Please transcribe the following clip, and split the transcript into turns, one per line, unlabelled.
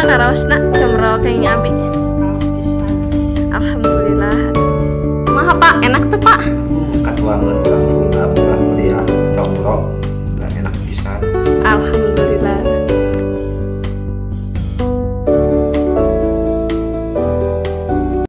Kumaha karaosna comro kenging abi? Alhamdulillah. Kumaha, Pak? Enak tuh, Pak?
Katuangan urang diundang, urang meriah comro.